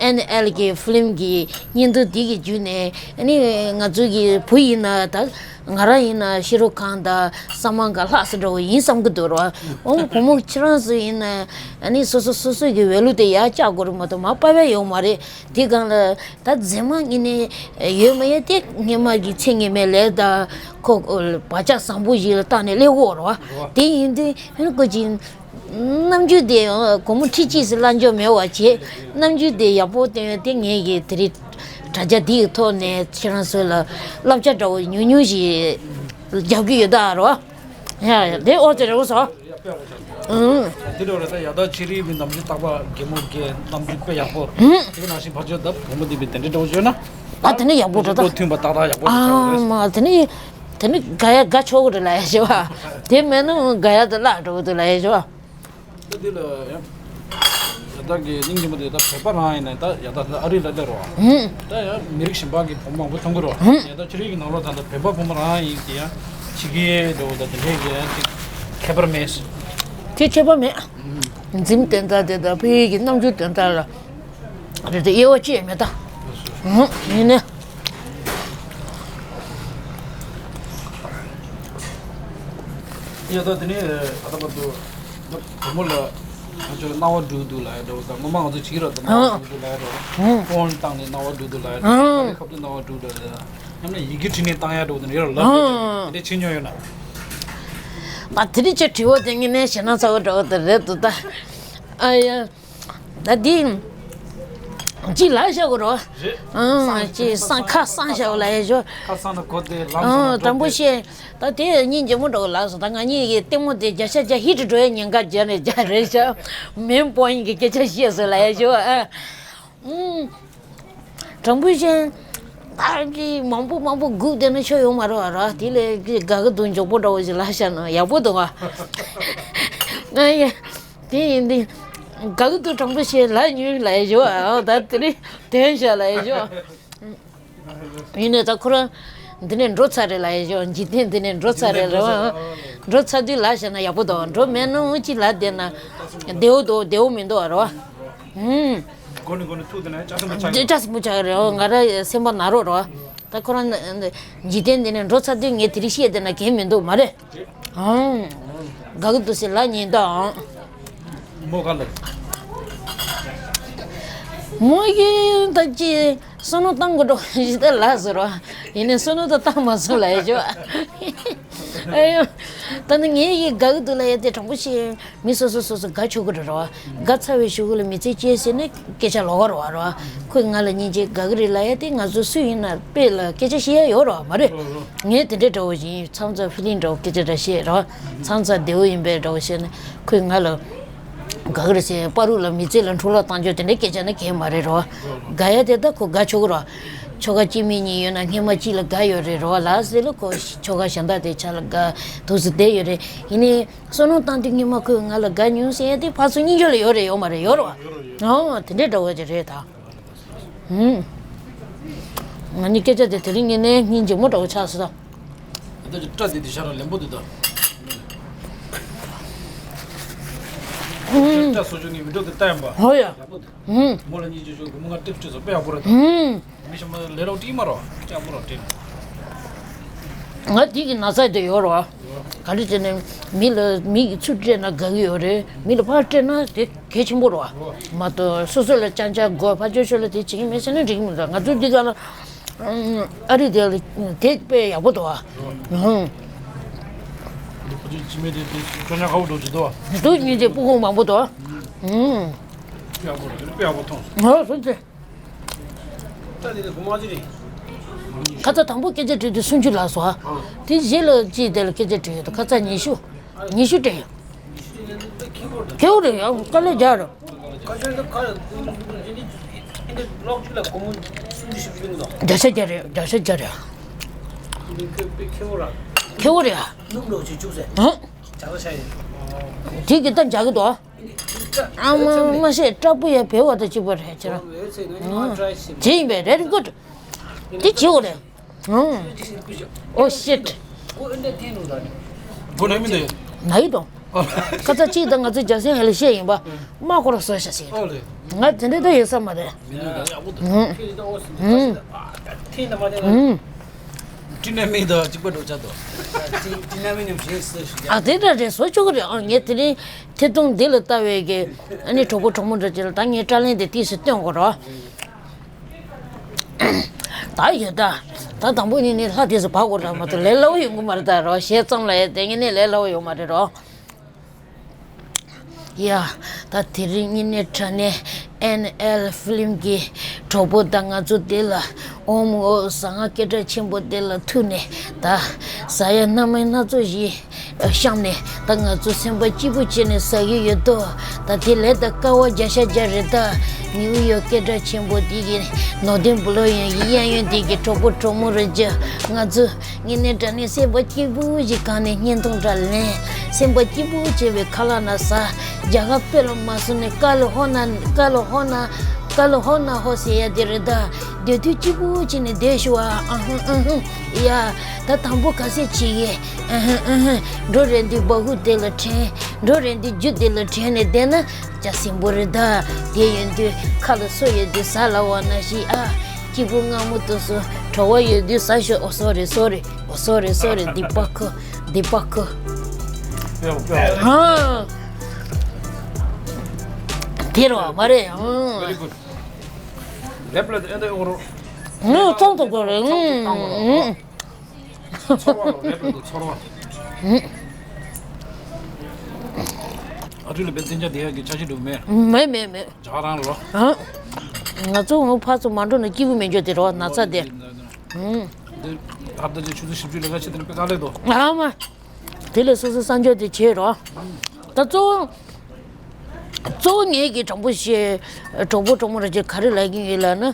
ཨེན་ཨེལ་གྱི་ཕི་ལིམ་གྱི་བརྙན་ཐུང་འདི་གི་བརྒྱུད་ནས་ཨ་ནི་ང་ཚོ་གི་བུ་ཡིན་ན་ད་ང་རང་ཡིན་ན་ཤེས་རབ་ཁང་དང་ས་མང་ག་ལྷག་ས་འདྲ་བོ་ཡིན་བསམ་གི་འདུག་རེད་བ། འོ་བུ་མོ་ཁྱེད་རང་ཚོ་ཡིན་ན་ཨ་ནི་སོ་སོ་སོ་སོ་གི་འོས་བླུགས་དེ་ཡར་བཅག་དགོས་རེད་མ་གཏོགས་མར་སྤར་བ་ཡོད་མ་རེད། དེ་སྒང་ལ་ད་མཛེས་མ་ངེས་ནས་ཡོད་མ་ཡོད་དེ་སྔས་མ་གི་ཚེ་སྔས་མའི་ལས་དང་ཁོ་བག་ཆགས་བཟང་པོ་ཞིག་ལ་བརྟགས་ནས་སླེབས་ཡོད་རེད་བ། དེ་ཡིན་དུས་ཁོ་ཅིག་རྣམ་འགྱུར་དེ་སྒོར་མོ་ཁྲི་གཅིག་ཙམ་གླ་འཇོག་མེད་པ་བྱས་རྣམ་འགྱུར་དེ་ཡག་པོ་བསྟན་ཡོད་དེ་ངས་ཀྱི་དེ་རིང་དྲ་རྒྱ་འདིའི་ཐོག་ནས་ཁྱེད་རང་ཚོ་ལ་བསླབ་བྱ་འདྲ་བོ་ཉུང་ཉུང་ཞིག་རྒྱབ་ཀྱི་ཡོད་ད་རེད་བ། ཡ་ཡ་དེ་ཨོ་དེ་རེད་བ་སོ། ཨང་། དེ་འདྲ་བ་རེད་ད་ཡ་ད་ཕྱི་རིལ་བའི་རྣམ་འགྱུར་རྟག་པ་གད་མོ་གད་རྣམ་འགྱུར་དཔེ་ཡག་པོ། ཨང་། དེ་ག་ནང་བཞིན་ཕར་ཕྱོགས་ད་བུ་མོ་འདི་བའི་དེ་འདྲ་འདྲ་བོ་བྱོས་ན། ད་དེ་ནི་ཡག་པོ་རེད་ད། མཐུན་པ་ཏག་ཏག་ཡག་པོ་ཞིག་ཆགས་པ་རེད། ཨ་མ་དེ་ནི་དེ་ནི་དགའ་ཡ་དགའ་ཆོག་གི་རེད་ལ་ཡ་ཞེས་བ། དེ་མེད་ན་དགའ་ཡ་དེ་བརླག་འགྲོ་གི་འདུག་ལ་ཡ་ཞེས་བ། ད་འདི་ལ་ཡང་། ཡ་ད་གི་སྙིང་རྗེ་མོ་དེ་ད་བོད་པ་རང་ཡིན་ན་ད་ཡ་ད་ཨ་རི་ལ་སླེབས་རོགས། ཨང་། ད་ཡང་མི་རིགས་གཞན་པ་གི་བུ་མོ་མང་པོ་མཐོང་གི་རོགས། ཨང་། ཡ་ད་ཕྱི་རིལ་གྱི་ནང་ལོགས་ད་ད་བོད་པ་བུ་མོ་རང་ཡིན་གྱི་ཡང་ཕྱི་རྒྱལ་འགྲོ་ད་དེ་འདྲས་ཀྱི་ཡང་ཅིག་ཁྱད་པར་མེད། དེ་ཁྱད་པར་མེད། འཛིང་སྟོན་སྟངས་དེ་དང་ཕ་གི་རྣམ་འགྱུར་སྟོན་སྟངས་ལ་རེད་དེ་དབྱེ་བ་ཕྱེ་ཡ་མེད་ད། ཨང་། ཡིན་ནའི། ཡ་ད་དེ་ནས་ཨ་ད་པ་དུ། བུ་མོ་ལ་ང་ཚོ་ལ་སྣང་བ་འགྲོ་གི་འདུག་ལབ་ཡ་འདྲ་བོ་དང་ངོ་མ་ང་ཚོ་བྱིས་ར་དང་སྣང་བ་འགྲོ་གི་འདུག་ལབ་ཡ་འདྲ་བོ། ཧུང་། ཧྥོན་བཏང་ནས་སྣང་བ་འགྲོ་གི་འདུག་ལབ་ཡ་འདྲ་བོ། ཧུང་། ཁ་པར་ཁབ་ཏུ་སྣང་བ་འགྲོ་གི་འདུག་ལབ་ཡ། ཡང་ན་ཡི་གེ་བྲིས་ནས་བཏང་ཡ་འདྲ་བོ་དེ་ཡོད་ར་ལབ་ཀྱི་འདུག་དེ་འདྲ་བྱེད་མྱོང་ཡོད་ན། ད་དེ་རིང་ཅིག་དྲི་བ་དེ་ངས་ནས་ཞེ་ན་ཚ་བོ་འདྲ་བོ་དེ་རེད་འདུག་ད། ཨ་ཡ། ད་འདི། ཅིག་ལ་བཞག་གོ་རོ། རེད། ཨང་ཅིག་སང་ཁ་སང་བཞག་ལ་ཡ་ཞོ། ཁ་སང་ན་གོ་དེ་ལམ་སང་ཨང་ན་དྲང་པོ་གོ་བཤད། ད་དེ་སྙིང་རྗེ་མོ་འགྲོ་གི་ལགས་སོ། ད་ང་གཉིས་ཀྱི་ལྟད་མོ་དེ་བརྒྱ་ཆ་བརྒྱ་ཧི་ཊི་འགྲོ་ཡ་ཉེན་ཁ་བརྒྱ་ནས་བརྒྱ་རེད་ཤག་མེན་པོ་ཡིན་གྱི་སྐད་ཆ་བཤད་སོ་ལ་ཡ་ཞོ། ཨ། ཨང་། དྲང་པོ་བཤད། ད་ཀྱི་མང་པོ་མང་པོ་སྒུག་བསྡད་ན་ཆོ་ཡོང་མ་རེད་བ་ར། དེ་ལས་ཀྱི་དགའ་གི་འདུག་མགྱོགས་པོ་འདྲ་བོ་ཞིག་ལ་བཞག་ན་ཡག་པོ་འདུག་བ། ཨ་ཡ། དེ་ཡིན་དུས། དགའ་གི་འདུག་དྲང་པོ་བཤད་ལ་ཉོན་ལ་ཡ་ཞོ་ཨ། ད་དེ་རིང་དོན་བཞག་ལ་ཡ་ཞོ། ཡིན་ནའི་ད་ཁོ་རང་འདི་ནས་འགྲོ་ཚར་རེད་ལ་ཡ་ཞོ། འཇིག་རྟེན་འདི་ནས་འགྲོ་ཚར་རེད་ལ། འགྲོ་ཚར་དུས་ལ་བཞག་ན་ཡག་པོ་འདུག་འགྲོ་མེད་ན་འུ་ཅི་ལ་བསྡད་ན་བདེ་བོ་འདུག་བདེ་བོ་མི་འདུག་བ་ར། ཧུམ། མགོ་ནས་མགོ་ནས་ཐུག་དེ་ན་ཅག་སེམས་པོ་ཆགས་ཀྱི་རེད། ཅག་སེམས་པོ་ཆགས་ཀྱི་རེད། ཨོ་ང་ར་སེམས་པ་ན་རོགས་རོ། ད་ཁོ་རང་འཇིག་རྟེན་འདི་ནས་འགྲོ་ཚར་དུས་ངས་དེ་རིང་བཤད་བསྡད་ན་འགན་མི་འདུག་མ་རེད། ཨང་། དགའ་གི་འདུག་ཟེར་ལ་ཉན་ད་ཨང་། མོ་ག་ལ། མོ་གི་ད་ཅི་བསམ་བློ་བཏང་དགོས་འགྲོ་ཞིག་ད་ལ་ཟེར་རོ། ཡིན་ནའི་བསམ་བློ་ད་བཏང་མ་སོང་ལ་ཡ་ཅོ། ཨ་ཡོ། ད་ནི་ངས་ཡི་དགའ་གི་འདུག་ལ་ཡ་དེ་དྲང་པོ་བཤད། མི་སོ་སོ་སོ་སོ་དགའ་ཆོག་གི་རེད་རོ། དགའ་ཚར་བའི་གཞུག་གུ་ལ་མི་ཚེ་སྐྱེལ་ཟེར་ནས་སྐད་ཆ་ལོག་ག་རོ་བ་རོ། ཁོས་ང་ལ་སྙིང་རྗེ་དགའ་གི་རེད་ལ་ཡ་དེ་ང་ཚོ་སུ་ཡིན་ན་དཔེ་ལ་སྐད་ཆ་བཤད་ཡ་ཡོད་རོ་མ་རེད། ངས་དེ་འདྲའི་འདྲ་བོ་ཡིན་མཚམས་མཚམས་ཕི་ལིང་འདྲ་བོ་སྐད་ཆ་འདྲ་བཤད་རོ། མཚམས་མཚམས་བདེ་བོ་ཡིན་པའི་འདྲ་བོ་བཤད་ནས་ཁོས་ང་ལ་དགའ་གི་རེད་ཟེར། པ་རུ་ལ་མི་ཚེ་ལ་འཕྲོ་བརླག་བཏང་རྒྱུ་དེ་འདྲའི་སྐད་ཆ་ནི་གས་མ་རེད་རོ། དགའ་ཡ་དེ་ད་ཁོ་དགའ་ཆོག་གི་རོ། ཆོ་ག་སྐྱེ་དམན་གཉིས་ཡོད་ན་སྔས་མ་གཅིག་ལ་དགའ་ཡོད་རེད་རོ་ལ་ཟེར་ལ་ཁོ་ཆོ་ག་གཞན་དག་དེ་ཆ་ལ་དགའ་འདུག་སེ་བསྡད་ཡོད་རེད། ཡིན་ནའི། བསམ་བློ་བཏང་དུས་སྔོན་མ་ཁོས་ང་ལ་དགའ་མྱོང་ཟེར་ཡ་དེ་ཕར་ཚུར་གཉིས་ཆ་ལ་ཡོད་རེད་ཡོད་མ་རེད་ཡོད་རེད་བ། ཨོ་དེ་འདྲའི་འདྲ་བོ་ཅིག་རེད་ད། ཧུམ། ང་གཉིས་སྐད་ཆ་དེ་དེ་རིང་ངས་ནས་སྙིང་རྗེ་མོ་འདྲ་བོ་ཆགས་སོང་ད། ད་ཅི་སྐྲ་དེ་དེ་ཤ་ར་ལེན་པོ་དེ་ད། ཧུམ། སྐྲ་སོ་ཅུང་ངས་མི་འགྲོ་དེ་ལྟ་ཡམ་པ། ཧོ་ཡ། ལེན་པོ་དེ། ཧུམ། མོ་ལ་སྙིང་རྗེ་ཞུ་གི་མོ་ང་ཏིག་སྤྲད་སོ་དཔེ་ཡག་པོ་རེད་ད། ཧུམ། མི་ཤ་མ་ལས་རོགས་ཏིག་མ་རོ་ཅག་མོ་རོ་ཏིག་ང་དེ་གི་ན་ཚ་དེ་ཡོད་རོ། ག་རེ་བྱས་ནས་མི་ལ་མི་གི་ཚུར་སྤྲད་ན་དགའ་གི་ཡོད་རེད། མི་ལ་ཕར་སྤྲད་ན་དེ་གལ་ཆེན་པོ་རོ། མ་གཏོགས་སོ་སོ་ལ་ཅང་ཅང་དགོས་ཕར་ཕྱོགས་ཕྱོགས་ལ་དེ་བྱེད་ཀྱི་མེད་ཟེར་ན་འགྲིག་གི་མི་འདུག་ང་ཚོ་འདི་ག་ལ་ཨ་རི་དེ་ལ་དེ་དཔེ་ཡག་པོ་འདུག་ཨ། འདི་ཕ་ཆུ་ཅི་མེད་དེ་དེ་ཁྱོད་ཉག་ཁ་བོ་འགྲོ་ཅི་འདུག་ཨ། འདུག་ཉིན་དེ་སྤུ་གུ་མང་པོ་འདུག་ཨ། དཔེ་ཡག་པོ་རེད། དཔེ་ཡག་པོ་མཐོང་སོང་། ཨ་སོང་ཚེ། ཁ་ཚ་དང་པོ་སྐད་ཆ་དྲིས་དུས་སུམ་ཅུ་ལགས་སོ། དེ་རྗེས་ལ་ཅིག་དེ་ལ་སྐད་ཆ་དྲིས་ཡོད་དོ། ཁ་ཚ་ཉི་ཤུ། ཉི་ཤུ་དྲན་ཡོད། ཁེའུ་རེད་ཡང་དཀའ་ལས་རྒྱག་རེད། བརྒྱ་ཆ་བརྒྱ་རེད། བརྒྱ་ཆ་བརྒྱ་རེད། ཁེའུ་རེད་ཡ། དེ་གི་ད་འཇག་གི་འདུག་ཨ་མ་མ་ཤེས་སྐྲ་སྤུ་ཡ་བེ་བ་དང་གཅིག་པ་རེད་ཁྱེད་རང་། བྱེད་ཡིན་པས་རེད་གོ། དེ་བྱེད་འོ་རེད། ཨོ་ཤིཊ། སྒོ་ནང་མི་འདུག་ན་ཡི་དང་། ཁ་ཚ་གཅིག་དང་ང་ཚོ་རྒྱ་སེང་ཧེ་ལ་བཤད་ཡིན་པ། མ་ཁོ་ར་བཟོ་ཤ་ཟེར། ཨོ་ལེ། ང་དེ་འདྲ་ད་ཡོད་ས་མ་རེད། མི་འདུག་ད་ཡག་པོ་འདུག་ཧུམ། ཧུམ། ཧུམ། ཀྲི་ན་མི་དང་གཅིག་པ་འགྲོ་ཆ་དོ། ཀྲི་ན་མི་ནམ་ཞིག་སུ་ཞིག་ཨ་དེ་འདྲ་རེད་བཟོ་ཆོག་གི་རེད། ཨ་ངས་དེ་རིང་ཐད་གཏོང་འདི་ལ་ལྟ་བའི་གི་ཨ་ནི་གྲོགས་པོ་གྲོགས་མོ་འདྲ་ཅིག་ལ་ད་ངས་དྲ་ལན་དེ་ཏིས་སུ་སྟོན་དགོས་རོགས། ད་ཡོད་ད། ད་དང་པོ་ནི་ནི་ལྷ་དེ་ཚོ་བག་གོ་ར་མ་གཏོགས་ལས་སླ་བོ་ཡོང་གི་མ་རེད་ད་རོ། ཞེ་ཙམ་ལ་ཡ་དེ་ངས་ནི་ལས་སླ་བོ་ཡོང་མ་རེད་རོ། ཡ། ད་དེ་རིང་ངས་ནི་དྲ་ནས་ཨེན་ཨེལ་ཕི་ལིམ་གྱི་གྲོགས་པོ་དང་ང་ཚོ་དེ་ལ་ཨོམ་ཨོ་ཟ་ང་སྐད་གྲགས་ཆེན་པོ་དེ་ལ་ཐུག་ནས་ད་ཟ་ཡ་སྣ་མིན་སྣ་ཚོགས་ཤིག་བཤམས་ནས་ད་ང་ཚོ་སེམས་པ་སྐྱིད་པོ་བྱས་ནས་ཟ་གི་ཡོད་དོ། ད་དེ་ལས་ད་ཀ་བ་བརྒྱ་ཆ་བརྒྱ་རེད་ད། ནིའུ་ཡོག་སྐད་གྲགས་ཆེན་པོ་དེ་གི་ནོར་ལྡན་བུ་ལོ་ཡང་གཡས་གཡོན་དེ་གི་གྲོགས་པོ་གྲོགས་མོ་རེད་ཅེ། ང་ཚོ་ངས་ནས་དྲ་ནས་སེམས་པ་སྐྱིད་པོ་ཞིག་གང་ནས་བརྙན་ཐུང་འདྲ་ལེན། སེམས་པ་སྐྱིད་པོ་བྱས་པའི་ཁ་ལག་ན་ཟ། རྒྱ་གར་དཔེ་ལ་མ་སོང་ནས་ཀ་ལ་ཧོ་ན་ཀ་ལ་ཧོ་ན་ཀ་ལ་ཧོ་ན་ཧོ་ཟེར་ཡ་དེ་རེད་ད། སྡོད་དུས་སྐྱིད་པོ་བྱས་ནས་བསྡད་ཤོག་ཨ། ཨ་ཧུ་ཨ་ཧུ། ཡ། ད་དང་པོ་ག་ཚད་བྱེད་ཡས། ཨ་ཧུ་ཨ་ཧུ། འགྲོ་རན་དུས་སྦ་ཧུ་དེ་ལ་དྲན། འགྲོ་རན་དུས་རྒྱུ་དེ་ལ་དྲན་ནས་བསྡད་ན་ཅ་སིམ་པོ་རེད་ད། དེ་ཡིན་དུས་ཁ་ལ་སོ་ཡོད་དུས་ཟ་ལ་བ་ན་ཤི་ཨ། སྐྱིད་པོ་སྔ་མོ་དུ་སོ་བྲོ་བ་ཡོད་དུས་ཟ་ཤོག་ཨོ་སོ་རེ་སོ་རེ་ཨོ་སོ་རེ་སོ་རེ། འདི་པ་ཁོ་འདི་པ་ཁོ། ཧ། དེ་རོ་མ་རེད། ཧ། Very good. ལེབ་ལ་ཨེ་འདྲ་ཡོང་རོགས། ངས་ཚོང་ཐུབ་དགོས་རེད། ཚོང་ཐུབ་བཏང་དགོས་རོགས། ཚོར་བ་རོགས་ལེབ་ལ་དུ་ཚོར་བ། ཨ་ཐུ་ལ་བེ་ཏན་ཅ་དེ་ཡ་གི་ཆ་ཤི་འདུག་མེད། མེད་མེད་མེད། ཇ་རང་ལོ། ཨ། ང་ཚོ་འོ་ཕར་ཚུར་མ་འགྲོ་ན་སྐྱིད་པོ་མི་འཇོག་དེ་རོ་ན་ཚ་དེ། ཨུམ། འདི་ཧབ་ཏ་ཅིག་ཆུ་ཚོད་བཞི་བཅུ་ལས་ཀ་བྱེད་དེ་ནི་དཔེ་དཀའ་ལས་དོ། ཨ་མ། དེ་ལས་སོ་སོ་གསར་འཇོག་དེ་བྱེད་རོགས། ད་གཙོ་བོ། གཙོ་བོ་ངེད་ཀྱི་དྲང་པོ་བཤད། གྲོགས་པོ་གྲོགས་མོ་ར་ཅིག་ག་རེ་ལབ་ཀྱི་ཡོད་ལབ་ན།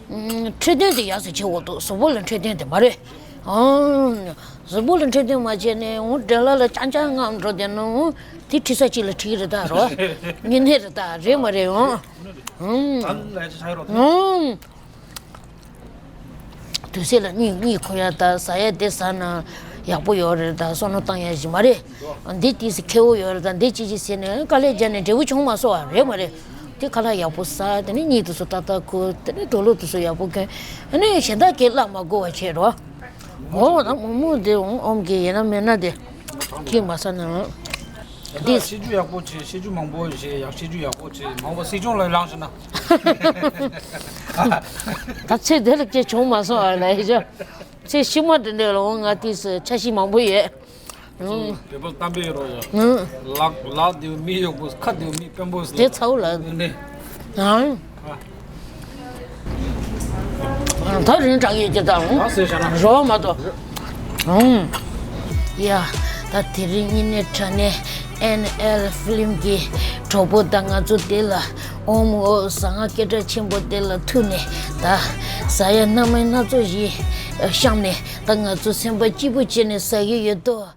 ཨུམ། འཕྲོད་བསྟེན་དེ་ཡག་ཙམ་བྱེད་དགོས་འདུག་གཟུགས་པོ་ལ་འཕྲོད་བསྟེན་དེ་མ་རེད། ཨང་། གཟུགས་པོ་ལ་འཕྲོད་བསྟེན་མ་བྱས་ནས་འོང་འདྲ་ལ་ལ་ཅང་ཅང་ངམ་འགྲོ་བསྡད་ན་འོང་དེ་ཁྲི་ས་གཅིག་ལ་ཁྲིག་རེད་ད་རོ། ངེས་ནས་རེད་ད་རེད་མ་རེད་འོང་། ཨང་། ཨང་། དུས་ཚོད་ལ་གཉིད་གཉིད་ཁུག་ཡ་ད་ཟ་ཡ་དེ་ཟ་ན་ཡག་པོ་ཡོད་རེད་ད་བསོད་ནམས་བཏང་ཡ་ཞིག་མ་རེད། འདི་དུས་སུ་ཁེ་བོ་ཡོད་རེད་ད་འདི་ཅི་ཅི་ཟེར་ནས་དཀའ་ལས་བརྒྱབ་ནས་འབྲས་བུ་བྱུང་མ་སོང་བ་རེད་མ་རེད། དེ་ཁ་ལག་ཡག་པོ་ཟ་དེ་ནས་གཉིད་དུས་སུ་ཏག་ཏག་ཁུག་དེ་ནས་དུག་ལོག་དུས་སུ་ཡག་པོ་གྱོན། ཨ་ནི་གཞན་དག་གིས་གླགས་མ་དགོས་པ་བྱེད་རོགས། འོ་ད་མོག་མོག་དེ་འོང་ཨོམ་གྱི་ཡིན་ན་མེད་ན་དེ་ཁྱི་མ་ཟ་ན་འདི། ཤེས་རྒྱུ་ཡག་པོ་བྱེད། ཤེས་རྒྱུ་མང་པོ་བྱེད། ཡག་ཤེས་རྒྱུ་ཡག་པོ་བྱེད། མང་པོ་སྲིད་སྐྱོང་ལ་ལངས་ཤི་ན། ད་ཚེ་འདི་ལ་སྐྱེ་བྱུང་མ་སོང་ཨ་ལ་ཡི་ཅོ། ཚེ་ཕྱི་མ་འདི་འདྲ་ལ་འོང་ང་དུས་སུ་འཆར་གཞི་མང་པོ་ཡོད། ཨུང་། བེ་པོ་གཏམ་དཔེ་རོ་ཡ། ཨུང་། ལག་ལག་དེའུ་མི་གཡོག་པོ་ཁ་དེའུ་མི་དཔོན་པོ་ཟེར། དེ་ཚ་བོ་ལ། ནི། ཨང་། ཨ། ད་རིང་དྲག་ཡོད་ཀྱི་དང་། ད་ཟེར་བྱ་ན། རོ་མ་གཏོགས། ཨང་། ཡ། ད་དེ་རིང་ཉིན་ནས་དྲ་ནས་ཨེན་ཨེལ་ཕི་ལིམ་གྱི་གྲོགས་པོ་དང་ང་ཚོ་དེ་ལ་ཨོམ་འོ་ཟ་ང་སྐད་གྲགས་ཆེན་པོ་དེ་ལ་ཐུག་ནས་ད་ཟ་ཡ་སྣ་མིན་སྣ་ཚོགས་ཤིག་བཤམས་ནས་ད་ང་ཚོ་སེམས་པ་སྐྱིད་པོ་བྱས་ནས་ཟ་གི་ཡོད་དོ།